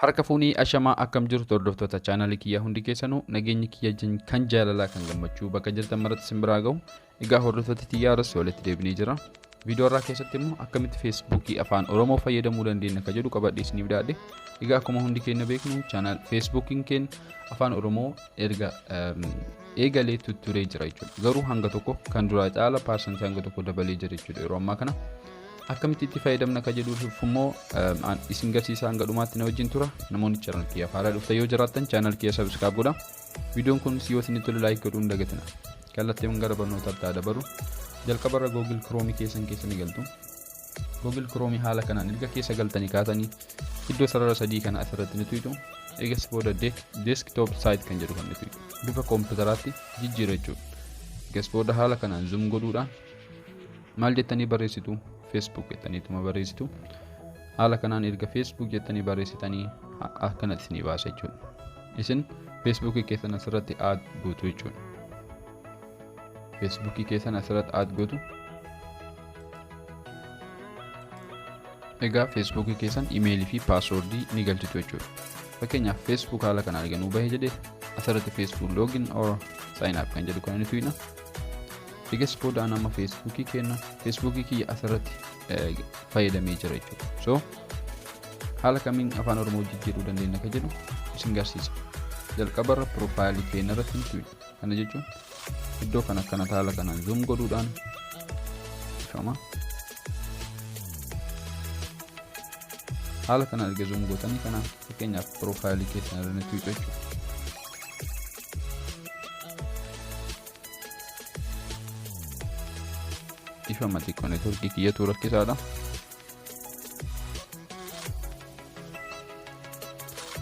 Harka fuunii ashamaa, akkam jirtu hordoftoota chaanaalii kiyyaa? Hundi keessanuu nageenyi kiyya kan jaalalaa kan gammachuu bakka jirtan maratti isin biraa gahu. Egaa hordoftoota kiyyaa, irras walitti deebinee jira. Viidiyoo irraa keessatti immoo akkamitti Feesbuukii Afaan Oromoo fayyadamuu dandeenya akka jedhu qabadhee isiniif dhiyaadhe. Egaa akkuma hundi keenya beeknu, channel Feesbuukiin keenya Afaan Oromoo erga eegalee tutturee jira jechuudha. Garuu hanga tokko kan duraa caala paarsantii hanga tokko dabalee jira jechuudha yeroo ammaa kana. Akkamitti itti fayyadamna akka jedhuuf immoo isin garsiisa, hanga dhumaatti na wajjin tura. Namoonni channel kiyya haaraa dhuftan yoo jiraattan, channel kiyya subscribe godha. Viidiyoon kun yoo isinitti tole like godhuu hin dagatina. Kallattiin gara barnootaatti haa dabaru. Jalqabarra Google Chrome keessan keessa ni galtu. Google Chrome haala kanaan erga keessa galtanii kaatanii, iddoo sarara sadii kana asirratti ni tuqxu. Eegas booda desktop site kan jedhu kan ni tuqxu. Bifa koompitaraatti jijjiira jechuudha. Eegas booda haala kanaan zoom godhuudhaan maal jettanii barreessitu? Facebook jettaniituma barreessitu. Haala kanaan erga Facebook jettanii barreessitanii, akkanatti isinii baasa jechuudha. Isin Facebookii keessan asirratti add gootu jechuudha. Facebookii keessan asirratti add gootu. Egaa Facebookii keessan imeelii fi paaswoordii ni galchitu jechuudha. Fakkeenyaaf, Facebook haala kanaan arganuu bahee jedhee, asirratti Facebook login or sign up kan jedhu kana ni tuqna. Egas booda an amma Facebookii kenna, Facebookii kiyya asirratti fayyadamee jira jechuudha. So haala kamiin Afaan Oromoo jijjiiruu dandeenya akka jedhu isin garsiisa. Jalqabarra piroofaayilii keenya irratti ni tuqna. Kana jechuun iddoo kana akkanatti haala kanaan zoom godhuudhaan, ifama, haala kanaan erga zoom gootanii kana, fakkeenyaaf piroofaayilii keessan irra ni tuqxu jechuudha. Ifama, xiqqoo neetworkii kiyyatu rakkisaadha.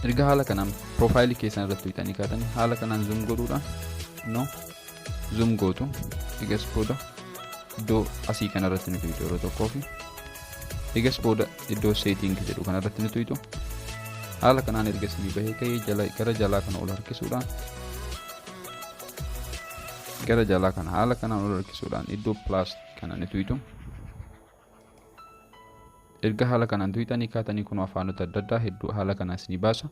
Erga haala kanaan piroofaayilii keessan irratti tuqxanii kaatanii, haala kanaan zoom godhuudhaan, no, zoom gootu. Egas booda iddoo asii kana irratti ni tuqxu yeroo tokkoo fi egas booda iddoo setting jedhu kana irratti ni tuqxu. Haala kanaan erga isinii bahee ka'ee, jala gara jalaa kana ol harkisuudhaan, gara jalaa kana haala kanaan ol harkisuudhaan iddoo plus kana ni tuqxu. Erga haala kanaan tuqxanii kaatanii, kun afaanota adda addaa hedduu haala kanaan isinii baasa.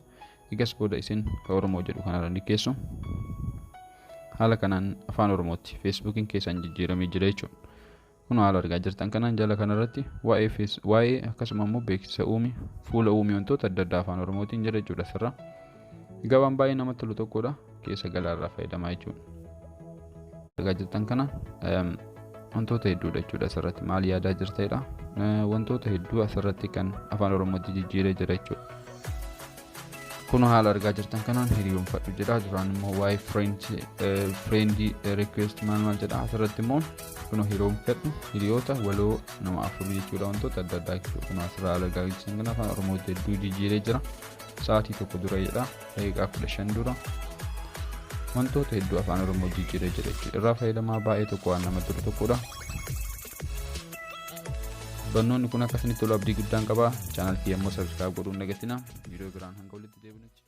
Egas booda isin ka Oromoo jedhu kanarra ni keessu. Haala kanaan Afaan Oromootti Feesbuukiin keessan jijjiiramee jira jechuudha. Kun haala argaa jirtan kanaan jala kanarratti waa'ee waa'ee, akkasuma immoo beeksisa uumi, fuula uumi, wantoota adda addaa Afaan Oromootiin jira jechuudha asirra. Egaa waan baay'ee namatti tolu tokkodha, keessa galaarraa fayyadamaa jechuudha. Argaa jirtan kana wantoota hedduudha jechuudha asirratti. Maal yaadaa jirtedha, wantoota hedduu asirratti kan Afaan Oromootti jijjiiree jira jechuudha. Kun haala argaa jirtan kanaan hiriyoonfadhu jedha. Duraan immoo waa'ee friend request maal maal jedha. Asirratti immoo kun hiriyoonfadhu, hiriyoota waloo nama afur jechuudha, wantoota adda addaa jechuudha. Kun asirraa haala argaa jirtan kana Afaan Oromootti hedduu jijjiiree jira. Sa'aatii 1 dura jedha, daqiiqaa 15 dura wantoota hedduu Afaan Oromoo jijjiiree jira jechuudha. Irraa fayyadamaa, baay'ee tokko waan namatti tolu tokkodha. Barnoonni kun akka isinitti tolu abdii guddaan qaba. Channel kiyya immoo subscribe godhuun dagatina. Viidiyoo biraan hanga walitti deebinutti.